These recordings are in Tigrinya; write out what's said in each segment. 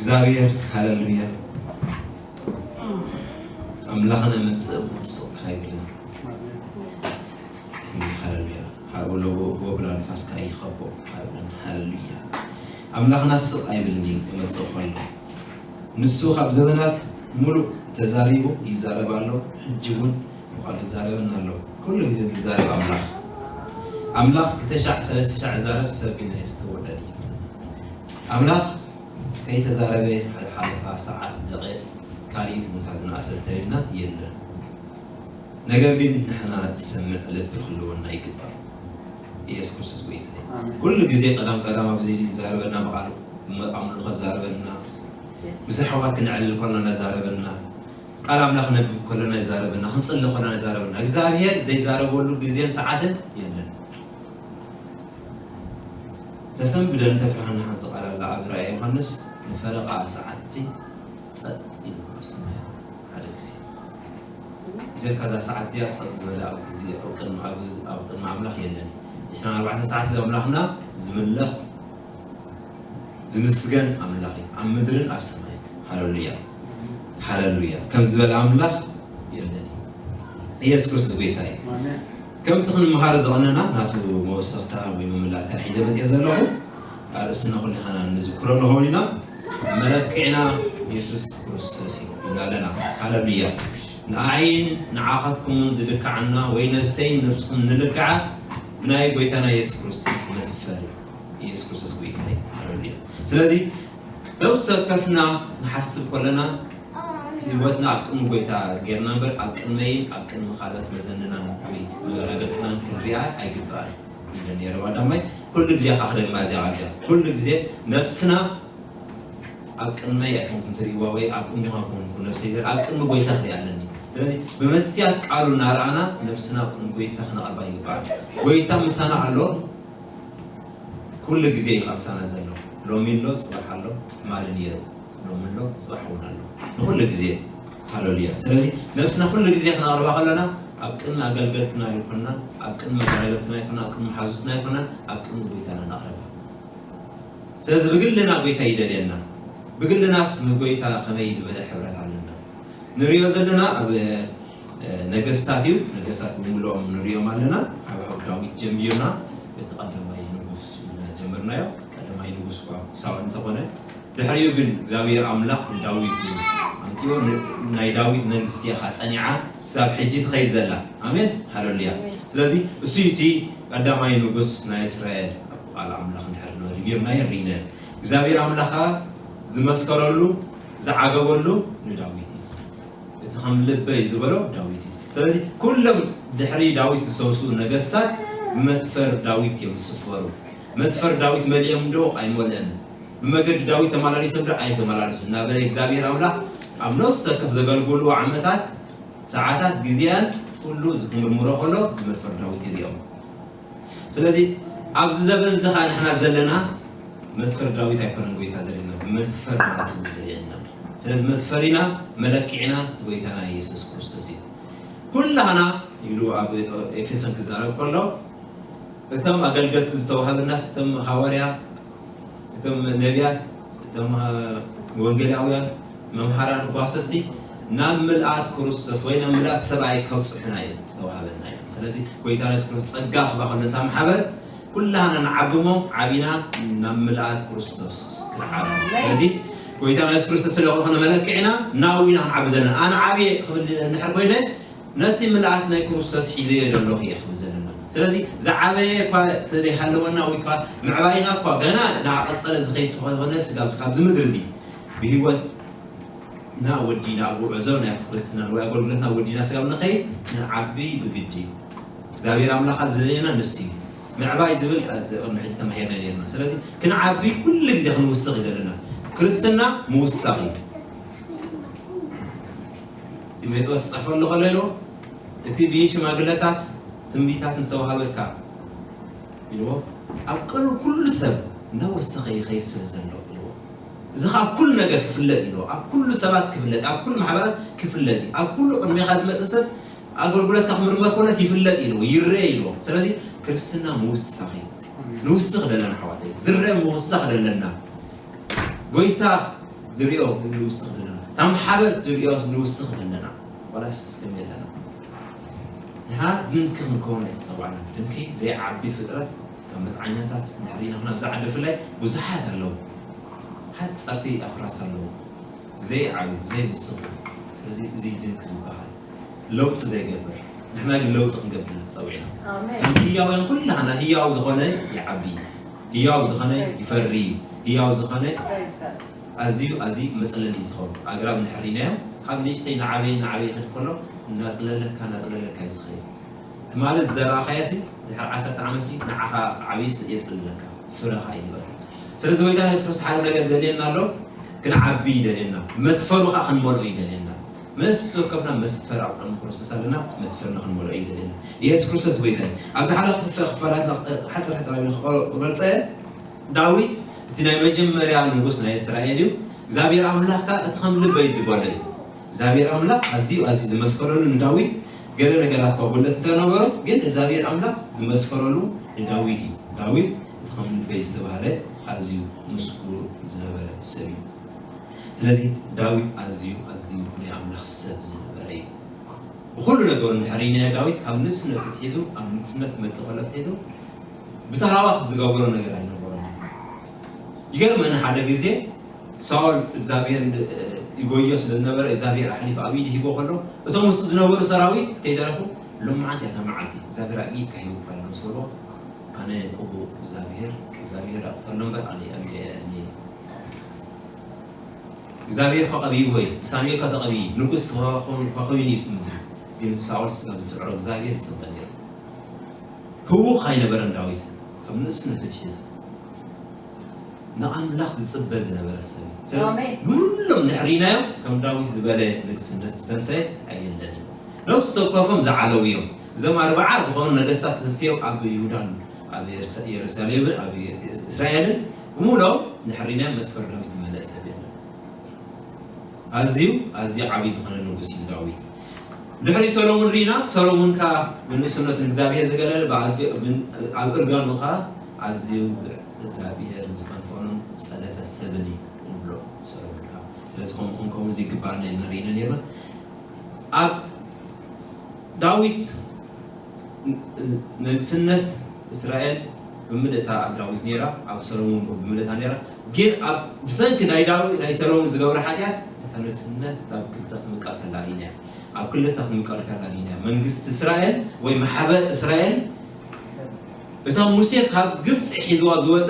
እግዚኣብሔር፣ ሃሌሉያ። ኣምላኽና መጽእ ስቕ ኣይብልን። ሃሌሉያ። ወለቦ ንፋስ ከኣ ይኸቦ ኣይብልን። ሃሌሉያ። ኣምላኽና ስቕ ኣይብልን እዩ፣ ይመጽእ ከሎ። ንሱ ካብ ዘመናት ሙሉእ ተዛሪቡ ይዛረብ ኣሎ፣ ሕጂ እውን ብቓሉ ይዛረበና ኣሎ። ኩሉ ግዜ ዝዛረብ ኣምላኽ። ኣምላኽ ክልተ ሻዕ ሰለስተ ሻዕ ዝዛረብ ሰብ ግን ኣይስተውዕል እዩ። ኣምላኽ ከይተዛረበ ሓደ ሓለፋ ሰዓት፣ ደቂቕ፣ ካልኢት እውን እታ ዝነኣሰት ተሪፍና የለን። ነገር ግን ንሕና እትሰምዕ ልቢ ክህልወና ይግባእ። ኢየሱስ ክርስቶስ ጎይታ እዩ። ኣሜን። ኩሉ ግዜ ቀዳም ቀዳም ኣብዚ ይዛረበና ብቓሉ፣ ኣምልኾ ይዛረበና፣ ምስ ኣሕዋት ክነዕልል ከለና ይዛረበና፣ ቃል ኣምላኽ ክነንብብ ከለና ይዛረበና፣ ክንጽሊ ከለና ይዛረበና። እግዚኣብሔር ዘይዛረበሉ ግዜን ሰዓትን የለን። ተሰንብደን ተፍርሃና ሓንቲ ቃል ኣላ ኣብ ራእየ ዮሃንስ፣ ንፈረቓ ሰዓትሲ ጸጥ ኢሉ ኣብ ሰማያት ሓደ ግዜ። ብዘይካ እዛ ሰዓት እዚኣ ጸጥ ዝበለ ኣብ ግዜ፣ ኣብ ቅድሚ፣ ኣብ፣ ኣብ ቅድሚ ኣምላኽ የለን። ዕስራን ኣርባዕተን ሰዓት እዚ ኣምላኽና ዝምለኽ ዝምስገን ኣምላኽ እዩ፣ ኣብ ምድርን ኣብ ሰማይን። ሃሌሉያ፣ ሃሌሉያ። ከም ዝበለ ኣምላኽ የለን እዩ። ኢየሱስ ክርስቶስ ጎይታ እዩ። ኣሜን። ከምቲ ክንመሃር ዝቐነና ናቱ መወሰኽታ ወይ መምላእታ ሒዘ መፅአ ዘለኹ፣ ኣርእስትና ኩልና ንዝክሮ ንኸውን ኢና። መለክዕና ኢየሱስ ክርስቶስ እዩ ኢልና ኣለና። ሃሌሉያ። ንኣይን ንዓኻትኩምን ዝልክዓና ወይ ነፍሰይን ነፍስኹም ንልክዓ ብናይ ጎይታና ኢየሱስ ክርስቶስ መስፈሪ። ኢየሱስ ክርስቶስ ጎይታ እዩ። ሃሌሉያ። ስለዚ ነብሲ ወከፍና ንሓስብ ከለና ህይወትና ኣብ ቅድሚ ጎይታ ጌርና እምበር ኣብ ቅድመይን ኣብ ቅድሚ ካልኦት መዘንናን ወይ መበራገትናን ክንሪኣ ኣይግባእን ኢለ ነይረ። ዋዳማይ ኩሉ ግዜ ከዓ ክደግማ እዚኣ ቃል እዚኣ። ኩሉ ግዜ ነብስና ኣብ ቅድመይ ኣይኮንኩም ትርእይዋ ወይ ኣብ ቅድሚኻ ኮንኩ ነብሰይ ዘር-፣ ኣብ ቅድሚ ጎይታ ክርኢ ኣለኒ። ስለዚ ብመስትያት ቃሉ እናረኣና ነብስና ኣብ ቅድሚ ጎይታ ክነቕርባ ይግባእ። ጎይታ ምሳና ኣሎ። ኩሉ ግዜ እዩ ካብ ምሳና ዘሎ። ሎሚ ኣሎ፣ ጽባሕ ኣሎ፣ ትማሊ ነይሩ። ሎሚ ኣሎ፣ ጽባሕ እውን ኣሎ። ንኹሉ ግዜ። ሃሌሉያ። ስለዚ ነብስና ኩሉ ግዜ ክነቕርባ ከለና ኣብ ቅድሚ ኣገልገልትና ኣይኮንና፣ ኣብ ቅድሚ መጋረገልትና ኣይኮንና፣ ኣብ ቅድሚ መሓዙትና ኣይኮንና፣ ኣብ ቅድሚ ጎይታና ነቕርባ። ስለዚ ብግልና ጎይታ ይደልየና። ብግልናስ ምስ ጎይታ ከመይ ዝበለ ሕብረት ኣለና? ንሪኦ ዘለና ኣብ፣ እ፣ ነገስታት እዩ። ነገስታት ብምልኦም ንሪኦም ኣለና። ካብ፣ ካብ ዳዊት ጀሚርና እቲ ቀዳማይ ንጉስ ኢና ጀመርናዮ። ቀዳማይ ንጉስ እኳ ሳኦል እንተኾነ፣ ድሕሪኡ ግን እግዚኣብሔር ኣምላኽ ንዳዊት እዩ ኣምጺኦ። ን-፣ ናይ ዳዊት መንግስቲ እያ ጸኒዓ ክሳብ ሕጂ ትኸይድ ዘላ። ኣሜን፣ ሃሌሉያ። ኣሜን። ስለዚ እሱ እዩ እቲ ቀዳማይ ንጉስ ናይ እስራኤል ኣብ ቃል ኣምላኽ እንድሕር ንሪኦ ሪኢናዮ ሪኢናዮ። እግዚኣብሔር ኣምላኽ ዝመስከረሉ ዝዓገበሉ ንዳዊት እዩ። እቲ ከም ልበይ ዝበሎ ዳዊት እዩ። ስለዚ ኩሎም ድሕሪ ዳዊት ዝተወስኡ ነገስታት ብመስፈር ዳዊት እዮም ዝስፈሩ። መስፈር ዳዊት መሊኦም ዶ ኣይመልእን፣ ብመገዲ ዳዊት ተመላሊሶም ዶ ኣይተመላለሱን እናበለ እግዚኣብሔር ኣምላኽ ኣብ ነፍሲ ወከፍ ዘገልግሉ ዓመታት፣ ሰዓታት፣ ግዜያን ኩሉ እዚ ክምርምሮ ከሎ ብመስፈር ዳዊት ይሪኦም። ስለዚ ኣብዚ ዘበን እዚ ኸዓ ንሕና ዘለና መስፈር ዳዊት ኣይኮነን ጎይታ ዘርእየና፣ መስፈር ናቱ እዩ ዘርእየና። ስለዚ መስፈሪና መለክዒና ጎይታና ኢየሱስ ክርስቶስ እዩ። ኩላህና ኢሉ ኣብ ኤፌሶን ክዛረብ ከሎ እቶም ኣገልገልቲ ዝተዋሃበናስ እቶም ሃዋርያ፣ እቶም ነቢያት፣ እቶም ወንጌላውያን፣ መምሃራን፣ ጓሶሲ ናብ ምልኣት ክርስቶስ ወይ ናብ ምልኣት ሰብኣይ ከብጽሑና እዮም ዝተዋሃበና እዮም። ስለዚ ጎይታ የሱስ ክርስቶስ ጸጋ ክባ ከሎ እታ ማሕበር ኩላህና ንዓቢ እሞ ዓቢና ናብ ምልኣት ክርስቶስ ክንዓቢ። ስለዚ ጎይታ የሱስ ክርስቶስ ስለ ዝኾነ መለክዕና ናዊና ክንዓቢ ዘለና። ኣነ ዓብየ ክብል እንድሕር ኮይነ ነቲ ምልኣት ናይ ክርስቶስ ሒዘዮ ዘለኹ እየ ክብል ዘለና። ስለዚ ዝዓበየ እኳ ተዘይሃለወና ወይ እኳ ምዕባይና እኳ ገና እናቐጸለ ዝኸይድ ዝኾነ ስጋብ ካብዚ ምድሪ እዚ ብህይወትና ወዲና ኣብ ጉዕዞ ናይ ክርስትናን ወይ ኣገልግሎትና ወዲና ስጋብ ንኸይድ ክንዓቢ ብግዲ እዩ። እግዚኣብሔር ኣምላኻ ዝደልየና ንሱ እዩ። ምዕባይ ዝብል ቅድሚ ሕጂ ተማሂርና ነርና። ስለዚ ክንዓቢ ኩሉ ግዜ ክንውስኽ እዩ ዘለና። ክርስትና ምውሳኽ እዩ። ጢሞቴዎስ ዝጸሕፈሉ ከሎ ኢልዎ፣ እቲ ብሽማግለታት ትንቢታት ዝተዋህበካ ኢልዎ፣ ኣብ ቅድሚ ኩሉ ሰብ እናወሰኸ ይኸይድ ስለ ዘሎ ኢልዎ። እዚ ኸኣ ኣብ ኩሉ ነገር ክፍለጥ ኢልዎ፣ ኣብ ኩሉ ሰባት ክፍለጥ፣ ኣብ ኩሉ ማሕበራት ክፍለጥ እዩ። ኣብ ኩሉ ቅድሜኻ ዝመጽእ ሰብ ኣገልግሎትካ ክምርመር ከሎስ ይፍለጥ ኢልዎ፣ ይረአ ኢልዎ። ስለዚ ክርስትና ምውሳኽ እዩ። ንውስኽ ደለና ኣሕዋተይ፣ ዝረአ ምውሳኽ ደለና። ጎይታ ዝሪኦ ንውስኽ ዘለና፣ እታ ማሕበር ዝሪኦ ንውስኽ ዘለና፣ ዋላስ ከመይ ኣለና? ንሓ ድንኪ ክንከውን ኣይተጸዋዕና። ድንኪ ዘይዓቢ ፍጥረት፣ ካብ መጽዓኛታት ድሕሪ ኢና፣ ኣብዚ ዓዲ ብፍላይ ብዙሓት ኣለዉ። ሓጸርቲ ኣፍራስ ኣለዉ። ዘይዓብዩ፣ ዘይውስኹ። ስለዚ እዚ ድንኪ ዝበሃል ለውጢ ዘይገብር፣ ንሕና ግን ለውጢ ክንገብር ተጸዊዕና። ከም ህያውያን ኩላህና ህያው ዝኾነ ይዓቢ፣ ህያው ዝኾነ ይፈሪ፣ ህያው ዝኾነ ኣዝዩ ኣዝዩ መጽለሊ እዩ ዝኸውን። ኣግራብ እንድሕር ርኢናዮ፣ ካብ ንእሽተይ ንዓበይ ንዓበይ ይኸድ ከሎ እናጽለለካ እናጽለለካ እዩ ዝኸይድ። ትማሊ ዝዘራእካዮ ሲ ድሕሪ ዓሰርተ ዓመት ሲ ንዓኻ ዓብዩ የጽልለካ፣ ፍረኻ እዩ ዝበል። ስለዚ ጎይታ የሱስ ክርስቶስ ሓደ ነገር ደልየና ኣሎ፣ ክንዓቢ ይደልየና፣ መስፈሩ ኸኣ ክንመልኦ ይደልየና። ነፍሲ ወከፍና መስፈር ኣብ ቅድሚ ክርስቶስ ኣለና፣ መስፈርና ክንመልኦ ይደልየና። የሱስ ክርስቶስ ጎይታ እዩ። ኣብ ዝሓለፈ ክፋላትና ሓጽር ሓጽር ኣቢለ ክገልጾ እየ። ዳዊት እቲ ናይ መጀመርያ ንጉስ ናይ እስራኤል እዩ። እግዚኣብሔር ኣምላኽ ከኣ እቲ ከም ልበይ ዝበሎ እዩ። እግዚኣብሔር ኣምላኽ ኣዝዩ ኣዝዩ ዝመስከረሉ ንዳዊት፣ ገለ ነገራት እኳ ጉድለት እንተነበሮ፣ ግን እግዚኣብሔር ኣምላኽ ዝመስከረሉ ንዳዊት እዩ። ዳዊት እቲ ከም ልበይ ዝተባህለ ኣዝዩ ምስጉር ዝነበረ ሰብ እዩ። ስለዚ ዳዊት ኣዝዩ ኣዝዩ ናይ ኣምላኽ ሰብ ዝነበረ እዩ። ብኹሉ ነገሩ እንድሕር ርኢናዮ ዳዊት ካብ ንእስነቱ ኣትሒዙ፣ ኣብ ንግስነት ክመጽእ ከሎ ኣትሒዙ ብታህዋኽ ዝገብሮ ነገር ኣይነበሮን። ይገርመኒ፣ ሓደ ግዜ ሳኦል እግዚኣብሔር ን-፣ ይጎዮ ስለ ዝነበረ እግዚኣብሔር ኣሕሊፉ ኣብ ኢዱ ሂቦ ከሎ እቶም ውስጡ ዝነበሩ ሰራዊት ከይተረፉ ሎምዓንቲ እያ እታ መዓልቲ እግዚኣብሔር ኣብ ኢድካ ሂቡካ ኣሎ ምስ በልዎ ኣነ ቅቡእ እግዚኣብሔር እግዚኣብሔር ኣቕተሎ እምበር ኣነ ኣነ እግዚኣብሔር እኳ ቀቢእዎ እዩ። ብሳሙኤል እኳ ተቐቢኡ ንጉስ ተኾይኑ እዩ እቲ ምድሪ። ግን ሳኦል ስጋብ ዝስዕሮ እግዚኣብሔር ይጽበ ነይሩ። ህዉኽ ኣይነበረን ዳዊት። ካብ ንእስነቱ ኣትሒዙ ንኣምላኽ ዝጽበ ዝነበረ ሰብ እዩ። ስለዚ ኣሜን። ኩሎም እንድሕር ርኢናዮም ከም ዳዊት ዝበለ ንግስነት ዝተንሰየ ኣየለን እዩ። ነፍሲ ወከፎም ዝዓለዉ እዮም። እዞም ኣርብዓ ዝኾኑ ነገስታት ተንስዮም ኣብ ይሁዳን ኣብ የሩሳ-፣ የሩሳሌምን ኣብ እስራኤልን ብምሉኦም እንድሕር ርኢናዮም መስፈር ዳዊት ዝመልአ ሰብ የለን። ኣዝዩ ኣዝዩ ዓብዪ ዝኾነ ንጉስ እዩ ዳዊት። ድሕሪ ሰሎሙን ርኢና፣ ሰሎሙን ከኣ ብንእስነቱ ንእግዚኣብሔር ዘገለለ፣ ብኣግ-፣ ብን-፣ ኣብ እርጋኑ ከኣ ኣዝዩ እግዚኣብሔር ዝፈንፈኖን ዝጸለፈ ሰብን እዩ ንብሎ ሰሎሙን ከኣ። ስለዚ ከምኡ ክንከውን ዘይግባኣና ኢና ርኢና ነርና። ኣብ ዳዊት ንግስነት እስራኤል ብምልእታ ኣብ ዳዊት ነይራ፣ ኣብ ሰሎሞን እውን ብምልእታ ነይራ። ግን ኣብ ብሰንኪ ናይ ዳዊት ናይ ሰሎሞን ዝገብሮ ሓጢኣት እታ ንግስነት ናብ ክልተ ክምቀል ከላ ርኢናያ። ኣብ ክልተ ክምቀል ከላ ርኢናያ። መንግስቲ እስራኤል ወይ ማሕበር እስራኤል እታ ሙሴ ካብ ግብፂ ሒዝዋ ዝወፀ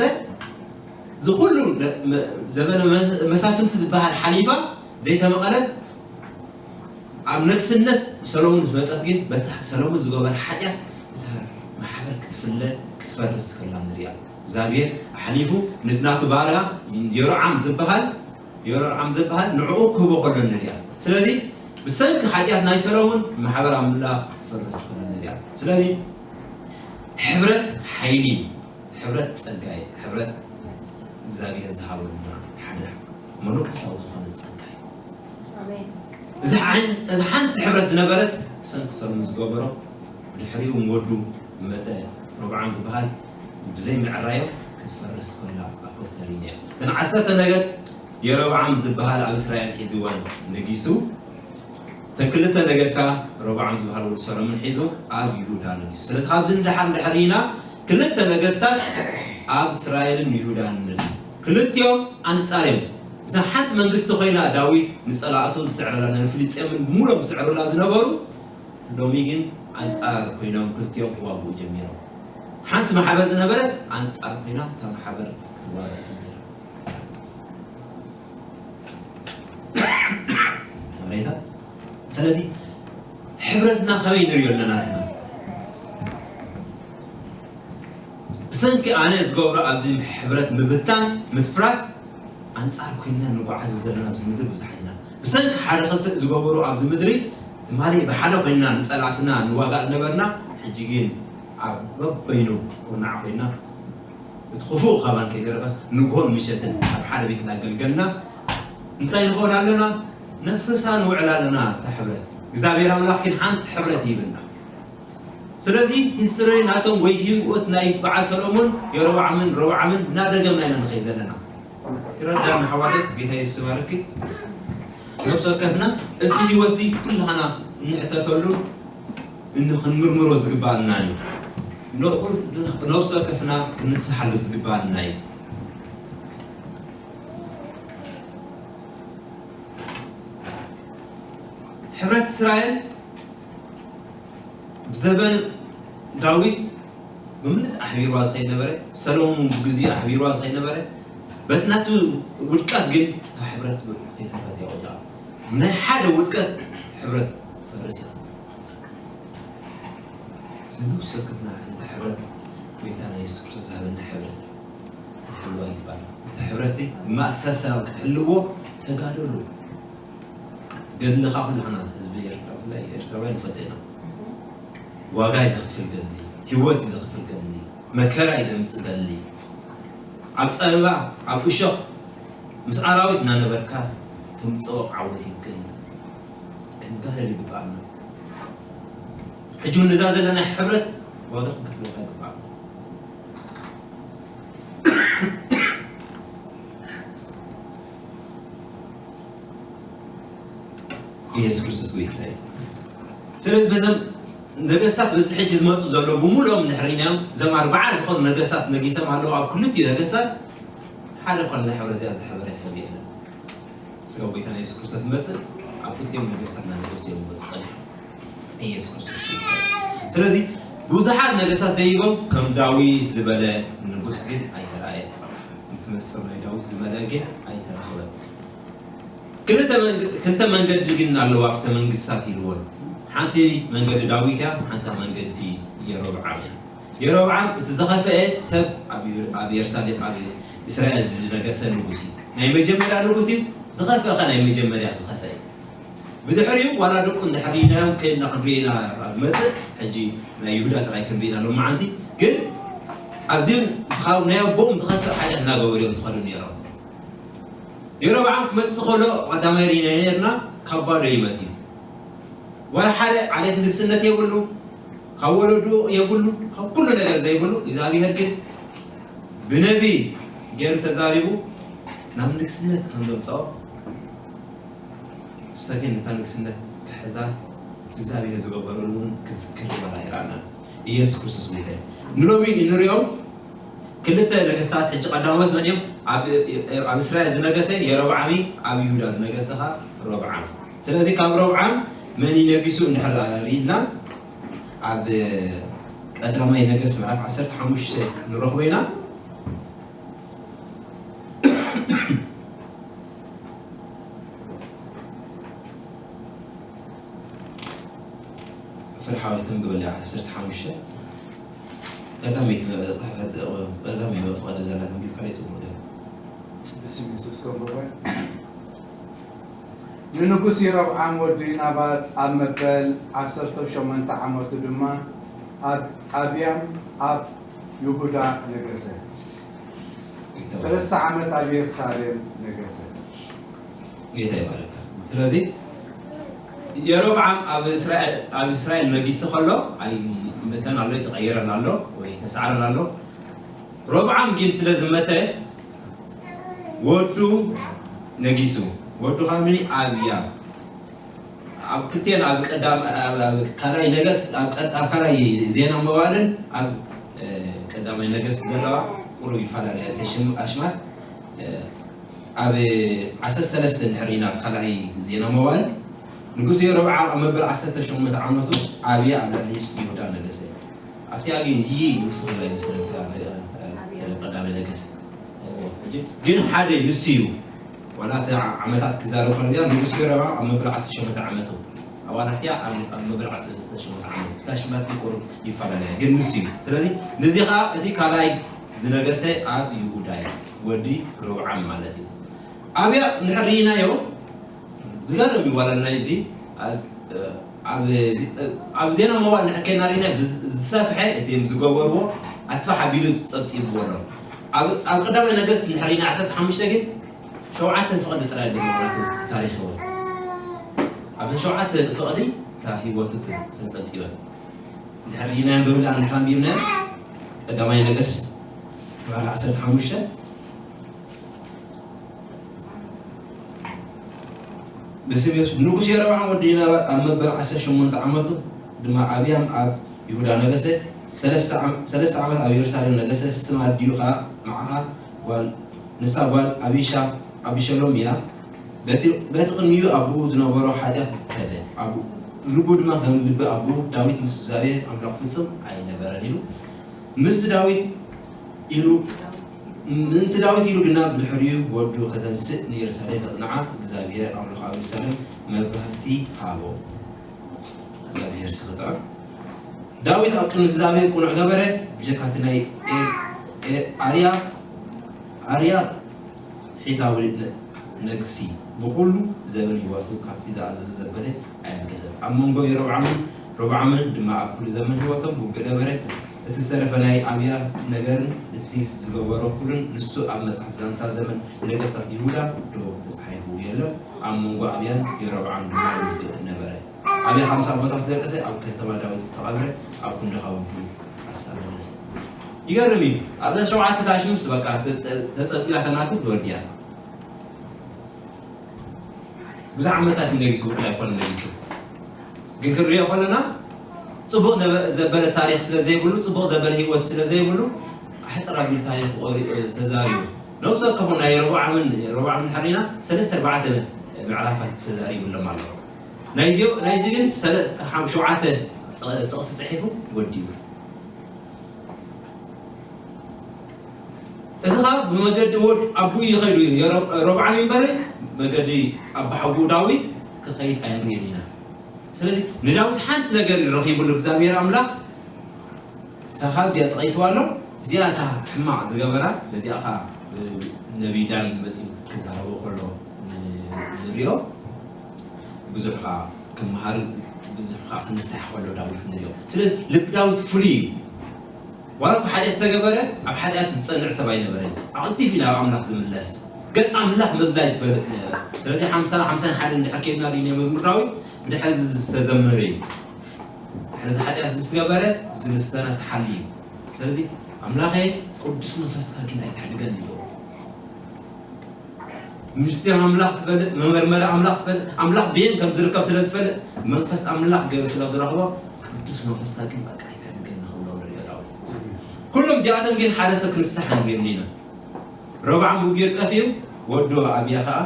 ዝኩሉ ደ-፣ መ-፣ ዘመነ መ-፣ መሳፍንቲ ዝበሃል ሓሊፋ ዘይተመቐለት ኣብ ነግስነት ሰሎሙን ዝመጸት ግን በቲ ሰሎሙን ዝገበረ ሓጢኣት እታ ማሕበር ክትፍለ ክትፈርስ ከላ ንሪኣ። እግዚኣብሔር ኣሕሊፉ ነቲ ናቱ ባርያ የሮዓም ዝበሃል የሮዓም ዝበሃል ንዕኡ ክህቦ ከሎ ንሪኣ። ስለዚ ብሰንኪ ሓጢኣት ናይ ሰሎሙን ማሕበር ኣምላኽ ክትፈርስ ከሎ ንሪኣ። ስለዚ ሕብረት ሓይሊ እዩ። ሕብረት ጸጋ እዩ። ሕብረት እግዚኣብሔር ዝሃበና ሓደ መለኮታዊ ዝኾነ ጸጋ እዩ። ኣሜን። እዚ ሓን-፣ እዚ ሓንቲ ሕብረት ዝነበረት ብሰንኪ ሰሎሙን ዝገበሮ፣ ድሕሪኡ ንወዱ ዝመጸ ሮብዓም ዝበሃል ብዘይ ምዕራዮም ክትፈርስ ከላ ኣብ ክልተ ርኢናያ። እተን ዓሰርተ ነገድ የሮብዓም ዝበሃል ኣብ እስራኤል ሒዝወን ነጊሱ፣ እተን ክልተ ነገድ ከኣ ሮብዓም ዝበሃል ወዲ ሰሎምን ሒዙ ኣብ ይሁዳ ነጊሱ። ስለዚ ካብዚ ንደሓር እንድሕር ርኢና ክልተ ነገስታት ኣብ እስራኤልን ይሁዳን ንርኢ። ክልቲኦም ኣንጻር እዮም። እዛ ሓንቲ መንግስቲ ኮይና ዳዊት ንጸላእቱ ዝስዕረላ ንፍልስጤምን ብምሉኦም ዝስዕሩላ ዝነበሩ ሎሚ ግን ኣንጻር ኮይኖም ክልቲኦም ክዋግኡ ጀሚሮም። ሓንቲ ማሕበር ዝነበረት ኣንጻር ኮይና እታ ማሕበር ክትዋጋእ ጀሚራ። ሓበሬታ። ስለዚ ሕብረትና ከመይ ንሪኦ ኣለና ንሕና? ብሰንኪ ኣነ ዝገብሮ ኣብዚ ሕብረት ምብታን ምፍራስ ኣንጻር ኮይንና ንጓዓዝ ዘለና ኣብዚ ምድሪ ብዙሓት ኢና። ብሰንኪ ሓደ ክልተ ዝገበሩ ኣብዚ ምድሪ ትማሊ ብሓደ ኮይንና ንጸላእትና ንዋጋእ ዝነበርና ሕጂ ግን ኣብ በበይኑ ኩርናዕ ኮይንና እቲ ክፉእ ካባን ከይተረፈስ ንግሆን ምሸትን ኣብ ሓደ ቤት እናገልገልና እንታይ ንኸውን ኣለና? ነፍርሳ ንውዕል ኣለና። እታ ሕብረት እግዚኣብሔር ኣምላኽ ግን ሓንቲ ሕብረት ይህብና። ስለዚ ሂስትሪ ናቶም ወይ ህይወት ናይ በዓል ሰሎሞን የሮብዓምን ሮብዓምን እናደገምና ኢና ንኸይድ ዘለና። ይረዳና ኣሕዋተይ፣ ጌታ የሱስ ይባርኪ። ነብሲ ወከፍና እዚ ህይወት እዚ ኩላህና እንሕተተሉ እንክንምርምሮ ዝግባኣና እዩ። ነብሲ ወከፍና ክንንስሓሉ ዝግባኣና እዩ። ሕብረት እስራኤል ብዘበን ዳዊት ብምልጥ ኣሕቢርዋ ዝኸይድ ነበረ። ሰሎሞን ብግዚኡ ኣሕቢርዋ ዝኸይድ ነበረ። በቲ ናቱ ውድቀት ግን እታ ሕብረት ከይተረፈት እያ ወዲቓ። ናይ ሓደ ውድቀት ሕብረት ትፈርስ እያ። እዚ ነብሲ ወከፍና ነታ ሕብረት፣ ጎይታና የሱስ ክርስቶስ ዝሃበና ሕብረት ክንሕልዋ ይግባና። እታ ሕብረት እዚ ማእሰር ሰላም ክትሕልዎ ተጋደሉ። ገድልኻ ኩላህና ህዝቢ ኤርትራ፣ ብፍላይ ኤርትራውያን ንፈልጦ ኢና። ዋጋ እዩ ዘኽፍል ገድሊ፣ ህይወት እዩ ዘኽፍል ገድሊ፣ መከራ እዩ ዘምጽእ ገድሊ። ኣብ ጸበባ፣ ኣብ እሾኽ፣ ምስ ኣራዊት እናነበርካ ተምጽኦ ዓወት እዩ ገድሊ። ክንጋደል ይግብኣና። ሕጂ እውን ነዛ ዘለና ሕብረት ዋጋ ክንከፍለላ ይግብኣና። ኢየሱስ ክርስቶስ ጎይታ እዩ። ስለዚ በዞም ነገስታት በዚ ሕጂ ዝመፁ ዘለዉ ብምሉኦም እንድሕር ርኢናዮም፣ እዞም ኣርባዓ ዝኾኑ ነገስታት ነጊሶም ኣለዉ። ኣብ ክልቲኡ ነገስታት ሓደ እኳ ነዛ ሕብረት እዚኣ ዝሐበረ ሰብ የለን። ስጋው ጎይታና የሱስ ክርስቶስ ዝመፅእ ኣብ ክልቲኦም ነገስታት እናነገሱ እዮም ዝመፁ ጸኒሖም። ኢየሱስ ክርስቶስ ጎይታ እዩ። ስለዚ ብዙሓት ነገስታት ደይቦም ከም ዳዊት ዝበለ ንጉስ ግን ኣይተራእየን። እቲ መስፈር ናይ ዳዊት ዝመልአ ግን ኣይተረኽበን። ክልተ መንገ-፣ ክልተ መንገዲ ግን ኣለዋ ኣብቲ መንግስታት ኢልዎን። ሓንቲ መንገዲ ዳዊት እያ፣ ሓንቲ መንገዲ የሮብዓም እያ። የሮብዓም እቲ ዝኸፍአ ሰብ ኣብ ዩ-፣ ኣብ የሩሳሌም፣ ኣብ እስራኤል ዝነገሰ ንጉስ እዩ። ናይ መጀመርያ ንጉስ እዩ፣ ዝኸፍአ ኸ ናይ መጀመርያ ዝኸፍአ እዩ። ብድሕሪኡ ዋላ ደቁ እንድሕር ርኢናዮም ከይድና ክንርኢ ኢና ኣብ መጽእ፣ ሕጂ ናይ ይሁዳ ጥራይ ክንርኢ ኢና ሎመዓንቲ። ግን ኣዝዩ ዝኻ-፣ ናይ ኣቦኦም ዝኸፍእ ሓጢኣት እናገበሩ እዮም ዝኸዱ ነይሮም። የሮብዓም ክመጽእ ከሎ ቀዳማይ ርኢና ነርና፣ ካብ ባዶ ይመጽእ እዩ። ዋላ ሓደ ዓሌት ንግስነት የብሉ፣ ካብ ወለዱ የብሉ፣ ካብ ኩሉ ነገር ዘይብሉ፣ እግዚኣብሔር ግን ብነቢ ገይሩ ተዛሪቡ ናብ ንግስነት ከም ዘምጽኦ፣ ሰቴን ነታ ንግስነት ክሕዛ እግዚኣብሔር ዝገበረሉ እውን ክዝክር ዋላ ኣይረኣናን። ኢየሱስ ክርስቶስ ጎይታ እዩ። ንሎሚ እንሪኦም ክልተ ነገስታት ሕጂ ቀዳሞት መን እዮም? ኣብ፣ ኣብ እስራኤል ዝነገሰ የሮብዓም እዩ፣ ኣብ ይሁዳ ዝነገሰ ኸዓ ሮብዓም። ስለዚ ካብ ሮብዓም መን እዩ ነጊሱ እንድሕር ርኢልና ኣብ ቀዳማይ ነገስት ምዕራፍ ዓሰርተ ሓሙሽተ ንረኽቦ ኢና። ፍርሓዊ ተንብበልያ ዓሰርተ ሓሙሽተ ቀዳመይቲ መ-፣ ጽሕፈት፣ ቀዳመይቲ መፍቐዲ ዘላ ተንቢብ ካልኣይ ጽቡቕ እዩ። ብስም የሱስ ከንብቦ። ንንጉስ የሮብዓም ወዲ ናባጥ ኣብ መበል ዓሰርተ ሸሞንተ ዓመቱ ድማ ኣብ ኣብያም ኣብ ይሁዳ ነገሰ። ሰለስተ ዓመት ኣብ የሩሳሌም ነገሰ። ጌታ ይባረክ። ስለዚ የሮብዓም ኣብ እስራኤል፣ ኣብ እስራኤል ነጊሱ ከሎ ኣይመተን ኣሎ፣ ይተቐየረን ኣሎ ወይ ተሳዕረን ኣሎ። ሮብዓም ግን ስለ ዝመተ ወዱ ነጊሱ። ወዱ ኸዓ መን እዩ? ኣብያ። ኣብ ክልቲኤን ኣብ ቀዳም-፣ ኣብ፣ ኣብ ካልኣይ ነገስት፣ ኣብ ቀ-፣ ኣብ ካልኣይ ዜና መዋዕልን ኣብ፣ እ፣ ቀዳማይ ነገስት ዘለዋ ቁሩብ ይፈላለያ። እተን ሽም-፣ ኣሽማት፣ እ፣ ኣብ ዓሰርተ ሰለስተ እንድሕር ኢና ካልኣይ ዜና መዋዕል፣ ንጉስ ሮብዓም ኣብ መበል ዓሰርተ ሸሞንተ ዓመቱ ኣብያ ኣብ ልዕሊ ይሁዳ ነገሰ። ኣብቲኣ ግን ይህ ንሱ ላይ መሰረት ቀዳማይ ነገስት። ግን ሓደ ንሱ እዩ። ዋላ እቲ ዓመታት ክዛረብ ከሎ ግን ንጉስ ገረባ ኣብ መበል ዓሰርተ ሸሞንተ ዓመቱ። ኣዋላ እቲኣ ኣብ፣ ኣብ መበል ዓሰርተ ሸሞንተ ዓመቱ። እታ ሽማት ቁሩብ ይፈላለያ። ግን ንሱ እዩ። ስለዚ ንዚ ኸዓ እቲ ካልኣይ ዝነገሰ ኣብ ይሁዳ እዩ። ወዲ ሮብዓም ማለት እዩ። ኣብያ እንድሕር ርኢናዮ ዝገርም እዩ። ዋላ ናይ እዚ ኣብ፣ ኣብ፣ ኣብ ዜና መዋዕል እንድሕር ከይና ርኢና ብዝ-፣ ዝሰፍሐ እቲ ዝገበርዎ ኣስፋሕ ኣቢሉ ጸብጺብዎ ኣሎ። ኣብ፣ ኣብ ቀዳማይ ነገስት እንድሕር ርኢና ዓሰርተ ሓሙሽተ ግን ሸውዓተ ፍቕዲ ጥራይ ኣለዎ ናቱ ታሪኽ ህይወት። ኣብቲ ሸውዓተ ፍቕዲ እታ ህይወቱ ተ-፣ ተጸብጺበ። እንድሕር ርኢናዮ ብብላ እንድሕር ኣንቢብናዮ ቀዳማይ ነገስት ምዕራፍ ዓሰርተ ሓሙሽተ ንስም የሱስ። ንጉስ የሮብዓም ወዲ ነባጥ ኣብ መበል ዓሰርተ ሸሞንተ ዓመቱ ድማ ኣብያም ኣብ ይሁዳ ነገሰ። ሰለስተ ዓም-፣ ሰለስተ ዓመት ኣብ የሩሳሌም ነገሰ። ስም ኣዲኡ ኸኣ መዓኻ ጓል፣ ንሳ ጓል ኣቢሻ-፣ ኣቢሸሎም እያ። በቲ፣ በቲ ቅድሚኡ ኣቦኡ ዝነበሮ ሓጢኣት ከደ። ኣቦ-፣ ልቡ ድማ ከም ልቢ ኣቦኡ ዳዊት ምስ እግዚኣብሔር ኣምላኽ ፍጹም ኣይነበረን ኢሉ። ምስቲ ዳዊት ኢሉ፣ ምእንቲ ዳዊት ኢሉ ግና ብድሕሪኡ ወዱ ከተንስእ ንየሩሳሌም ከጽንዓ እግዚኣብሔር ኣምላኽ ኣብ የሩሳሌም መብራህቲ ሃቦ። እግዚኣብሔር ስኽጥዖም። ዳዊት ኣብ ቅድሚ እግዚኣብሔር ቅኑዕ ገበረ፣ ብጀካ እቲ ናይ ኤ-፣ ኤ-፣ ኣርያ፣ ኣርያ ሒታዊ ነ-፣ ነግሲ፣ ብኹሉ ዘበን ህይወቱ ካብቲ ዝኣዘዞ ዘበለ ኣየንገሰን። ኣብ መንጎ የሮብዓምን ሮብዓምን ድማ ኣብ ኩሉ ዘመን ህይወቶም ውግእ ነበረ። እቲ ዝተረፈ ናይ ኣብያ ነገርን እቲ ዝገበሮ ኩሉን ንሱ ኣብ መጽሓፍ ዛንታ ዘመን ነገስታት ይሁዳ ዶ ተጻሒፉ የለን? ኣብ መንጎ ኣብያን የሮብዓም ድማ ውግእ ነበረ። ኣብያ ሓምሳ ኣቦታት ደቀሰ፣ ኣብ ከተማ ዳዊት ተቐብረ፣ ኣብ ክንዲ ኻውዱ ኣሳመለሰ። ይገርም እዩ። ኣብዘን ሸውዓተ ታሽምስ በቃ ተጠ-፣ ተጠልጢላ ተናቱ ትወድያ። ብዙሕ ዓመታት ነጊሱ፣ ውሕድ ኣይኮነ ነጊሱ። ግን ክንሪኦ ከለና ጽቡቕ ነበ-፣ ዘበለ ታሪኽ ስለ ዘይብሉ፣ ጽቡቕ ዘበለ ህይወት ስለ ዘይብሉ፣ ኣሕጽር ኣቢሉ ታሪኽ ቆሪ-፣ ተዛሪቡ። ነብሲ ወከፎም ናይ ሮብዓምን፣ ሮብዓምን እንድሕር ርኢና ሰለስተ ኣርባዕተ ምዕራፋት ተዛሪቡሎም ኣሎ። ናይዚ፣ ናይዚ ግን ሰለ-፣ ሓም-፣ ሸውዓተ ጥቕሲ ጽሒፉ ወዲኡ። እዚ ኸኣ ብመገዲ ወድ ኣቦኡ ይኸይዱ እዩ። የሮ-፣ ሮብዓም ይንበረ መገዲ ኣቦሓጎኡ ዳዊት ክኸይድ ኣይንርእን ኢና። ስለዚ ንዳዊት ሓንቲ ነገር እዩ ረኺቡሉ እግዚኣብሔር ኣምላኽ። እሳ ኻብ እዚኣ ተቐይስዋ ኣሎ። እዚኣ እታ ሕማቕ ዝገበራ፣ በዚኣ ኸኣ ነቢይ ዳን መጺኡ ክዛረቦ ከሎ ን-፣ ንሪኦ። ብዙሕ ኸኣ ክመሃርን ብዙሕ ኸኣ ክንስሕ ከሎ ዳዊት ንሪኦ። ስለዚ ልቢ ዳዊት ፍሉይ እዩ። ዋላ እኳ ሓጢኣት ተገበረ፣ ኣብ ሓጢኣት ዝጸንዕ ሰብ ኣይነበረን። ኣቕልጢፉ እዩ ናብ ኣምላኽ ዝምለስ። ገጽ ኣምላኽ ምድላይ ዝፈልጥ ነበረ። ስለዚ ሓምሳ፣ ሓምሳን ሓደን እንድሕር ኬድና ርኢና መዝሙር ዳዊት ብድሕሪ እዚ ዝተዘመረ እዩ። ድሕሪ እዚ ሓጢኣት ምስ ገበረ ዝተነስሓሉ እዩ። ስለዚ ኣምላኸ ቅዱስ መንፈስካ ግን ኣይትሕድገኒ ኢልዎ። ምስጢር ኣምላኽ ዝፈልጥ፣ መመርመሪ ኣምላኽ ዝፈልጥ፣ ኣምላኽ በየን ከም ዝርከብ ስለ ዝፈልጥ፣ መንፈስ ኣምላኽ ገይሩ ስለ ዝረኽቦ፣ ቅዱስ መንፈስካ ግን በቃ ኣይትሕድገኒ ክብሎ ንሪኦ ዳዊት። ኩሎም እዚኣቶም ግን ሓደ ሰብ ክንስሓ ንሪኦም ኢና። ሮብዓም ብጊር ጠፊኡ፣ ወዱ ኣብያ ኸኣ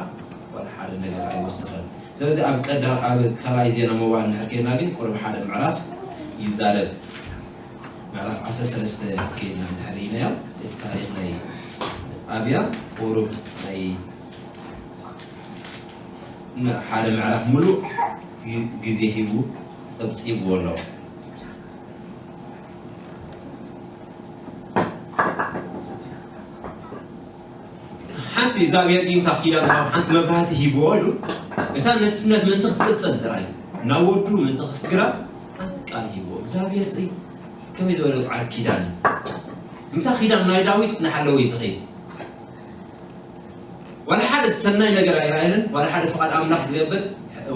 ዋላ ሓደ ነገር ኣይወሰኸን። ስለዚ ኣብ ቀዳ-፣ ኣብ ካልኣይ ዜና መዋዕል እንድሕር ኬድና ግን ቁሩብ ሓደ ምዕራፍ ይዛረብ። ምዕራፍ ዓሰርተ ሰለስተ ኬድና እንድሕር ርኢናዮ፣ እቲ ታሪኽ ናይ ኣብያ ቁሩብ ናይ ን-፣ ሓደ ምዕራፍ ሙሉእ ግ-፣ ግዜ ሂቡ ጸብጺብዎ ኣሎ። ሓንቲ እግዚኣብሔር ግን ካብ ኪዳን ካብ ሓንቲ መብራህቲ ሂብዎ ኢሉ፣ እታ ንግስነት ምእንቲ ክትቅጽል ጥራይ፣ ናብ ወዱ ምእንቲ ከስግራ ሓንቲ ቃል ሂብዎ። እግዚኣብሔር ጽይ ከመይ ዝበለ በዓል ኪዳን እዩ። እንታ ኪዳን ናይ ዳዊት እናሓለወ እዩ ዝኸይድ። ዋላ ሓደ ሰናይ ነገር ኣይረኣየልን፣ ዋላ ሓደ ፍቓድ ኣምላኽ ዝገብር፣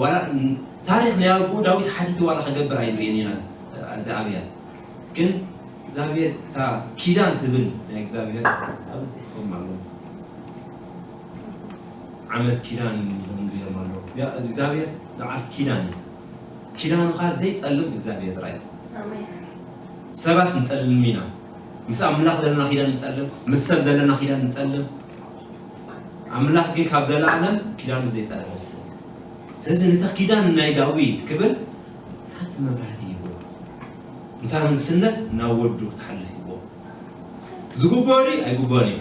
ዋላ ታሪኽ ናይ ኣቦኡ ዳዊት ሓቲቱ ዋላ ከገብር ኣይንርእን ኢና። እዚ ኣብያ ግን እግዚኣብሔር እታ ኪዳን ትብል ናይ እግዚኣብሔር ኣብዚ ጽሒፎም ኣለዉ። ዓመት ኪዳን ኢሎም ገይሮም ኣለዉ። ያ እግዚኣብሔር በዓል ኪዳን እዩ። ኪዳኑ ኸኣ ዘይጠልም እግዚኣብሔር ጥራይ እዩ። ኣሜን። ሰባት ንጠልም ኢና። ምስ ኣምላኽ ዘለና ኪዳን ንጠልም፣ ምስ ሰብ ዘለና ኪዳን ንጠልም። ኣምላኽ ግን ካብ ዘለኣለም ኪዳኑ ዘይጠለመ ሰብ። ስለዚ ነቲ ኪዳን ናይ ዳዊት ክብል ሓንቲ መብራህቲ ሂብዎ። እንታ መንግስነት ናብ ወዱ ክትሓልፍ ሂብዎ። ዝግብኦ ድዩ? ኣይግብኦን እዩ።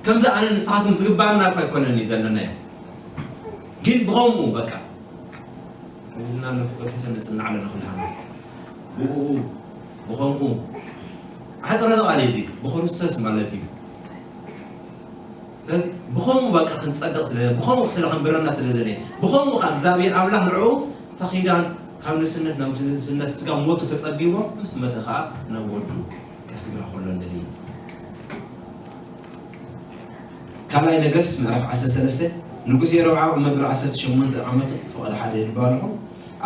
ከምዚ ኣነ ንስኻትኩም ዝግባኣና እኳ ኣይኮነን እዩ ዘለናዮ። ግን ብኸምኡ በቃ። ከይድና ንፍቅር ሒሰን ንጽናዕ ኣለና ኩላህና። ብእኡ፣ ብኸምኡ። ሓጽረ ቃል እዩ እዚ። ብክርስቶስ ማለት እዩ። ስለዚ ብኸምኡ በቃ ክንጸድቕ ስለ፣ ብኸምኡ ስለ ክንብረና ስለ ዘለ፣ ብኸምኡ ኸኣ እግዚኣብሔር ኣምላኽ ንዕኡ እታ ኪዳን ካብ ንስነት ናብ ንስነት ስጋ ሞቱ ተጸቢዎ ምስ መተ ኸኣ ናብ ወዱ ከስግራ ከሎ ንርኢ። ካልኣይ ነገስት ምዕራፍ ዓሰርተ ሰለስተ ንጉስ የሮብዓም ኣብ መበል ዓሰርተ ሸሞንተ ዓመቱ ፍቕዲ ሓደ የንብብ ኣለኹ።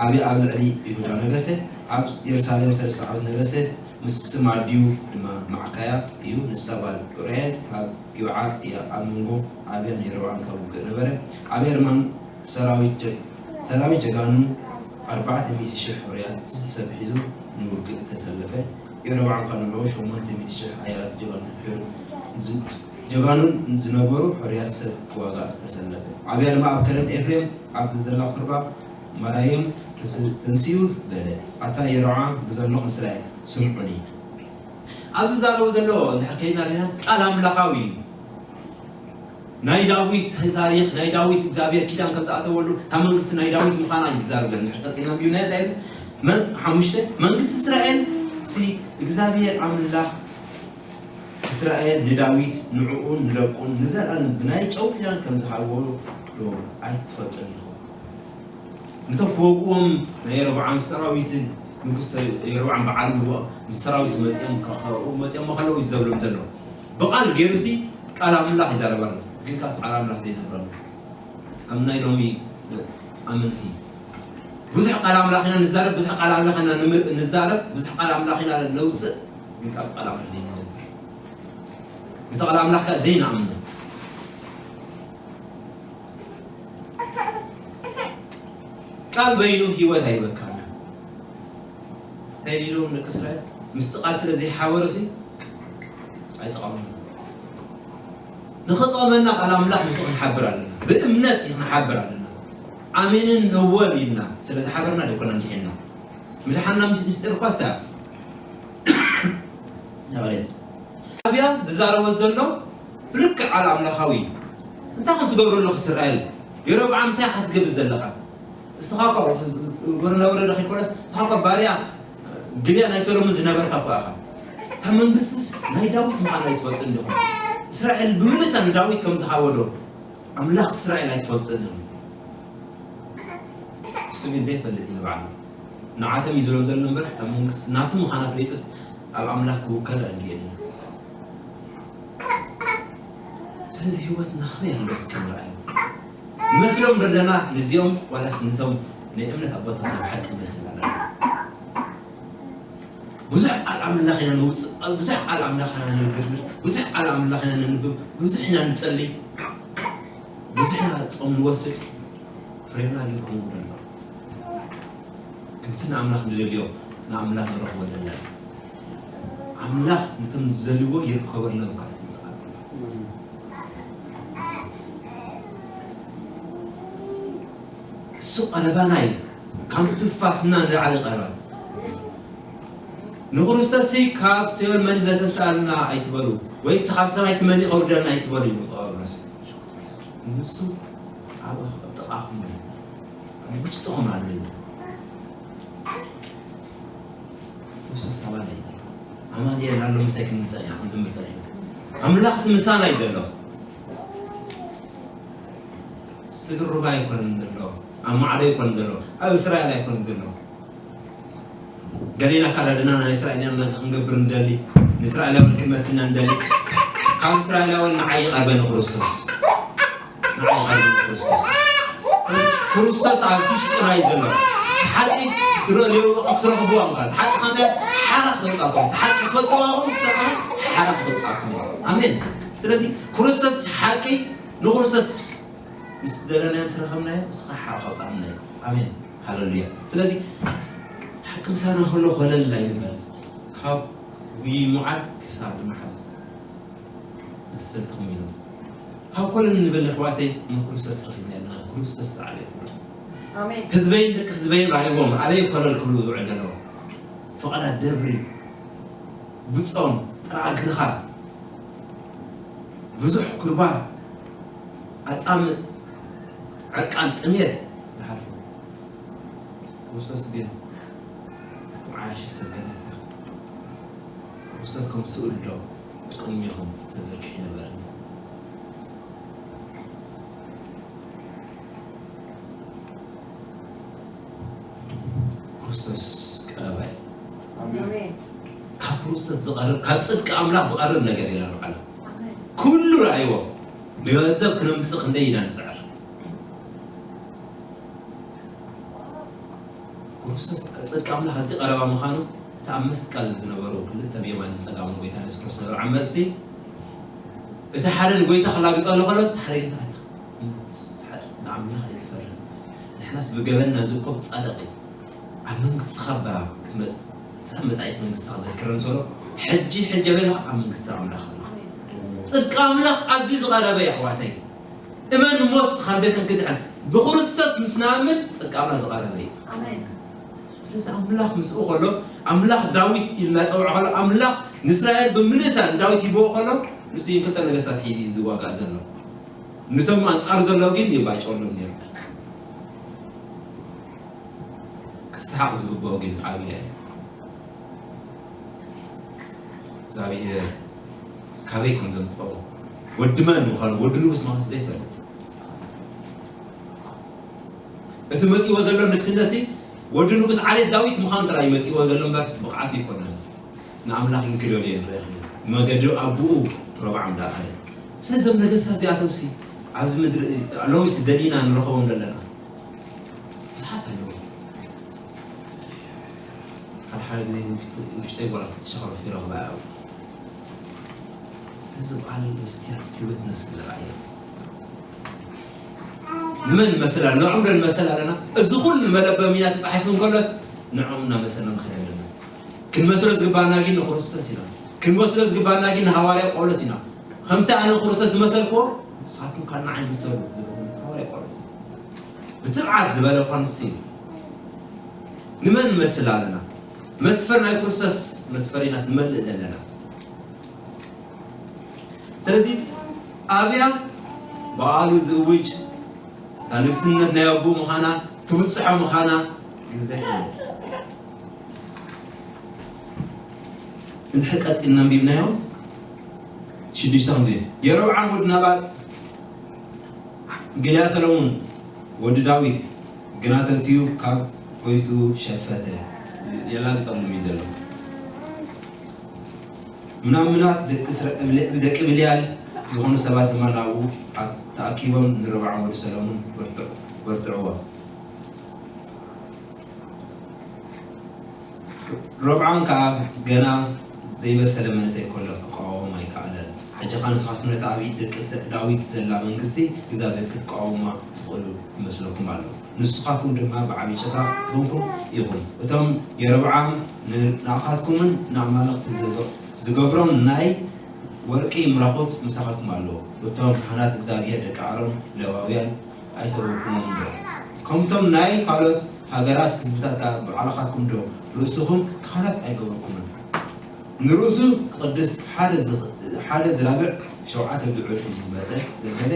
ኣብያ ኣብ ልዕሊ ይሁዳ ነገሰ፣ ኣብ የሩሳሌም ሰለስተ ዓመት ነገሰ። ምስ ስም ኣዲኡ ድማ ማዕካያ እዩ። ንሳ ጓል ኡራኤል ካብ ጊብዓ እያ። ኣብ መንጎ ኣብያን የሮብዓም ካብ ውግእ ነበረ። ኣብያ ድማ ሰራዊት ጀ-፣ ሰራዊት ጀጋኑ ኣርባዕተ ሚእቲ ሽሕ ሕሩያት ሰብ ሒዙ ንውግእ ተሰለፈ። የሮብዓም ከኣ ንዕኡ ሸሞንተ ሚእቲ ሽሕ ሓያላት ጀጋኑ ሒሩ ዝ-፣ ጀጋኑ ዝነበሩ ሕሩያት ሰብ ክዋጋእ ዝተሰለፈ። ኣብያ ድማ ኣብ ከረን ኤፍሬም ኣብ ዘላ ኩርባ ማራዮም ተስ-፣ ተንሲኡ በለ፣ ኣታ የሮብዓም ብዘለኹም እስራኤል ስምዑኒ። ኣብዚ ዝዛረቦ ዘሎ እንድሕር ከይድና ርኢና ቃል ኣምላኻዊ እዩ። ናይ ዳዊት ታሪኽ፣ ናይ ዳዊት እግዚኣብሔር ኪዳን ከም ዝኣተወሉ፣ እታ መንግስቲ ናይ ዳዊት ምዃና እዩ ዝዛረብ ዘሎ። እንድሕር ቀጺልና ንብዩ ናይ እንታይ ይብል? መን-፣ ሓሙሽተ፣ መንግስቲ እስራኤል ሲ እግዚኣብሔር ኣምላኽ እስራኤል ንዳዊት ንዕኡን ንደቁን ንዘለኣለም ብናይ ጨው ኪዳን ከም ዝሃቦ ዶ ኣይትፈልጡን ኢኹም? ነቶም ክወግዎም ናይ የሮብዓም ሰራዊትን ንጉስ የሮብዓም በዓል ምስ ሰራዊት መጺኦም ከኸ-፣ መጺኦም ከለዉ እዩ ዘብሎም ዘሎ። ብቓል ገይሩ ሲ ቃል ኣምላኽ ይዛረብ ኣሎ። ግን ካብ ቃል ኣምላኽ ዘይነብረሉ ከም ናይ ሎሚ ኣመንቲ ብዙሕ ቃል ኣምላኽ ኢና ንዛረብ፣ ብዙሕ ቃል ኣምላኽ ኢና ንም-፣ ንዛረብ፣ ብዙሕ ቃል ኣምላኽ ኢና ነውፅእ፣ ግን ካብ ቃል ኣምላኽ ዘይንነብር፣ ነቲ ቃል ኣምላኽ ከኣ ዘይንኣምኖ። ቃል በይኑ ህይወት ኣይበካን። እንታይ ኢሎም ደቂ እስራኤል? ምስቲ ቃል ስለ ዘይሓበሩ ሲ ኣይጠቐሙን። ንኽጠቕመና ቃል ኣምላኽ ምስኡ ክንሓብር ኣለና። ብእምነት ክንሓብር ኣለና። ኣሜንን እወን ኢልና ስለ ዝሓበርና ደኮና እንዲሒና። ምድሓንና ምስ-፣ ምስጢር እኳ እሳ እያ። ተቐሬት። ኣብያ ዝዛረቦ ዘሎ ብልክዕ ቃል ኣምላኻዊ እዩ። እንታይ ከም ትገብረሉ እስራኤል? የሮብዓም እንታይ ኢኻ ትገብር ዘለኻ? እስኻ እኮ ወረ ናብረ ዶ ከይኮነስ፣ እስኻ እኮ ባርያ ግልያ ናይ ሰሎሞን ዝነበርካ እኮ ኢኻ። እታ መንግስትስ ናይ ዳዊት ምዃና ኣይትፈልጥን ዲኹም? እስራኤል ብምልእታ ንዳዊት ከም ዝሃቦ ዶ ኣምላኽ እስራኤል ኣይትፈልጥን? እሱ ግን ዘይፈልጥ እዩ ንባዕሉ። ንዓቶም እዩ ዝብሎም ዘሎ እምበር፣ እታ መንግስቲ ናቱ ምዃና ፈሊጡስ ኣብ ኣምላኽ ክውከል ኣይንርእየን ኢና። ስለዚ ህይወትና ከመይ ኣሎ እስኪ ንርኣዮ። ንመስሎም ዶ ኣለና ንዚኦም ዋላስ ነቶም ናይ እምነት ኣቦታት ናይ ብሓቂ ንመስል ኣለና? ብዙሕ ቃል ኣምላኽ ኢና ንውፅእ፣ ብዙሕ ቃል ኣምላኽ ኢና ንግርግር፣ ብዙሕ ቃል ኣምላኽ ኢና ነንብብ፣ ብዙሕ ኢና ንጸልይ፣ ብዙሕ ኢና ጾም ንወስድ፣ ፍሬና ግን ከምኡ ደሎ። ከምቲ ንኣምላኽ ንደልዮ ንኣምላኽ ንረኽቦ ዘለና። ኣምላኽ ነቶም ዝደልይዎ ይርከበሎም ማለት እዩ። እሱ ቀረባና እዩ። ካብ ትንፋስና ንላዕሊ ቀረባ። ንክርስቶስ ካብ ሲኦል መን ዘተንስኣልና ኣይትበሉ፣ ወይ ካብ ሰማይ መን ከውርደልና ኣይትበሉ ይብሉ ጳውሎስ። ንሱ ኣብ፣ ኣብ ጥቓኹም እዩ። ኣብ ውሽጥኹም ኣሎ እዩ። ንሱ ሰባና እዩ ዘሎ። ኣማኑኤል ኣሎ፣ ምሳይ ክንመጽእ ኢና፣ ክንዝምር ጸኒሕና። ኣምላኽ ምሳና እዩ ዘሎ። ስግር ሩባ ኣይኮነን ዘሎ፣ ኣብ ማዕዶ ኣይኮነን ዘሎ፣ ኣብ እስራኤል ኣይኮነን ዘሎ። ገሌና ኣካዳድና ናይ እስራኤል ኢና ክንገብር ንደሊ፣ ንእስራኤላውያን ክንመስልና ንደሊ። ካብ እስራኤላውያን ንዓይ ይቐርበኒ ክርስቶስ። ንዓይ ይቐርበኒ ክርስቶስ። ክርስቶስ ኣብ ውሽጥና እዩ ዘሎ። ሓቂ ትረልዩ ክትረኽብዋ እምበር፣ ሓቂ ከንተ ሓራ ክተውጻእኩም፣ ሓቂ ክትፈልጥዋ እኹም፣ ሓራ ክተውጻእኩም እዩ። ኣሜን። ስለዚ ክርስቶስ ሓቂ ንክርስቶስ ምስ ደለናዮ ምስ ረኸብናዮ፣ ንስኻ ሓራ ከውጻእና እዩ። ኣሜን። ሃሌሉያ። ስለዚ ሓቂ ምሳና ከሎ ኮለል ኣይንበል። ካብ ጉይይ ሙዓር ክሳብ ምሓዝ መሰልትኹም ኢሎም። ካብ ኮለል ንበል ኣሕዋተይ፣ ንክርስቶስ ረኺብና ኣለና። ክርስቶስ ጻዕዳ ይኹን። ኣሜን። ህዝበይን ደቂ ህዝበይን ራእይዎም ኣበይ ኮለል ክብሉ ዝውዕል ዘለዉ። ፈቐዳ ደብሪ፣ ብጾም፣ ጥራ እግርኻ፣ ብዙሕ ኩርባ፣ ኣጻምእ፣ ዕርቃን፣ ጥሜት ይሓልፉ። ክርስቶስ ግን እቲ መዓያሺ ሰገነት ኢኻ። ክርስቶስ ከም ስእሉ ዶ ቅድሚኹም ተዘርጊሑ ነበረ? ክርስቶስ ቀረባ እዩ። ኣሜን። ካብ ክርስቶስ ዝቐርብ፣ ካብ ጽድቂ ኣምላኽ ዝቐርብ ነገር የለን ኣብ ዓለም። ኣሜን። ኩሉ ረኣይዎ። ንገንዘብ ክነምጽእ ክንደይ ኢና ንጽዕር። ክርስቶስ ጽድቂ ኣምላኽ ኣዝዩ ቀረባ ምዃኑ እቲ ኣብ መስቀል ዝነበሩ ክልተ ብየማንን ጸጋምን ጎይታ የሱስ ክርስቶስ ዝነበሩ ዓመጽቲ፣ እቲ ሓደ ንጎይታ ክላግጸሉ ከሎ፣ እቲ ሓደ ግን ኣታ፣ ንኣምላኽ ኣይትፈርህ። ንሕናስ ብገበንና ዝእኮ ብጻድቕ እዩ። ኣብ መንግስትኻ እባ ክትመጽእ፣ እታ መጻኢት መንግስትኻ ዘክረን ዘሎ፣ ሕጂ፣ ሕጂ ኣበይ ኣለኻ? ኣብ መንግስቲ ኣምላኽ ኣለኻ። ጽድቂ ኣምላኽ ኣዝዩ ዝቐረበ እዩ ኣሕዋተይ። እመን እሞ ንስኻን ቤትካን ክድሕን። ብክርስቶስ ምስ ንኣምን ጽድቂ ኣምላኽ ዝቐረበ እዩ። ኣሜን። ስለዚ ኣምላኽ ምስኡ ከሎ፣ ኣምላኽ ዳዊት ኢልና ጸውዖ ከሎ፣ ኣምላኽ ንእስራኤል ብምልእታ ንዳዊት ሂብዎ ከሎ፣ ንሱ እዩ ክልተ ነገስታት ሒዙ ዝዋጋእ ዘሎ። ነቶም ኣንጻር ዘለዉ ግን ይባጨወሎም ነይሩ። ክሰሓቕ ዝግብኦ ግን ኣብያ እዩ። እግዚኣብሔር ካበይ ከም ዘምጽኦ፣ ወዲ መን ምዃኑ፣ ወዲ ንጉስ ምዃኑ ዘይፈልጥ፣ እቲ መጺዎ ዘሎ ንግስነትሲ ወዲ ንጉስ ዓሌት ዳዊት ምዃኑ ጥራይ መጺዎ ዘሎ እምበር ብቕዓት ኣይኮነን። ንኣምላኽ ግን ክደልዮ ንርኢ ኣለና። መገዲ ኣቦኡ ሮብዓም እንዳኸደ። ስለዚ እዞም ነገስታት እዚኣቶምሲ ኣብዚ ምድሪ ሎሚስ ደሊና ንረኽቦም ዘለና ብዙሓት ኣለዉ። ሓደ ሓደ ግዜ ውሽጠይ ጓል ክትሻኽረፍ ይረኽባ እያ። ስለዚ በዓል መስትያት ህይወትና ስለ ረኣየ ንመን ንመስል ኣለና? ንዕኦም ዶ ንመስል ኣለና? እዚ ኩሉ መለበሚና ተጻሒፉ እንከሎስ ንዕኦም እናመሰልና ንኸይድ ኣለና። ክንመስሎ ዝግባና ግን ንክርስቶስ ኢና። ክንመስሎ ዝግባና ግን ንሃዋርያ ጳውሎስ ኢና። ከምቲ ኣነ ንክርስቶስ ዝመሰልክዎ ንስኻትኩም ካን ንዓይ ምሰሉ ዝብል ሃዋርያ ጳውሎስ እዩ። ብትብዓት ዝበለ እኳ ንሱ እዩ። ንመን ንመስል ኣለና? መስፈር ናይ ክርስቶስ መስፈር ኢና ንመልእ ዘለና። ስለዚ ኣብያ በዓሉ ዝእውጅ እታ ንግስነት ናይ ኣቦኡ ምዃና ትብጽሖ ምዃና ግን ዘይኮነ እንድሕር ቀጺልና ኣንቢብናዮ ሽዱሽተ ከምዚ እዩ። የሮብዓም ወዲ ናባጥ ግልያ ሰሎሙን ወዲ ዳዊት ግና ተንሲኡ ካብ ጎይትኡ ሸፈተ። የላግጸሎም እዩ ዘሎ። ምናምናት ደቂ እስራ-፣ ደቂ ብልያል ዝኾኑ ሰባት ድማ ናብኡ ተኣኪቦም ንሮብዓም ወዲ ሰሎሙን በርትዑ-፣ በርትዕዎ። ሮብዓም ከኣ ገና ዘይበሰለ መንእሰይ ከሎ ክቃወም ኣይከኣለን። ሕጂ ኸኣ ንስኻትኩም ነታ ኣብ ኢድ ደቂ ዳዊት ዘላ መንግስቲ እግዚኣብሔር ክትቃወማ ትኽእሉ ይመስለኩም ኣሎ። ንስኻትኩም ድማ ብዓቢ ጭፍራ ክኾንኩም ኢኹም። እቶም የሮብዓም ንኣኻትኩምን ንኣማልኽቲ ዝገ-፣ ዝገብሮም ናይ ወርቂ ምራኹት ምሳኻትኩም ኣለዉ። እቶም ካህናት እግዚኣብሔር ደቂ ኣሮን ሌዋውያን ኣይሰበርኩሞም ዶ? ከምቶም ናይ ካልኦት ሃገራት ህዝብታት ከኣ ባዕልኻትኩም ዶ ርእስኹም ካህናት ኣይገበርኩምን? ንርእሱ ክቕድስ ሓደ ዝኽ-፣ ሓደ ዝራብዕ ሸውዓተ ብዕል እዩ ዝመጸ ዘበለ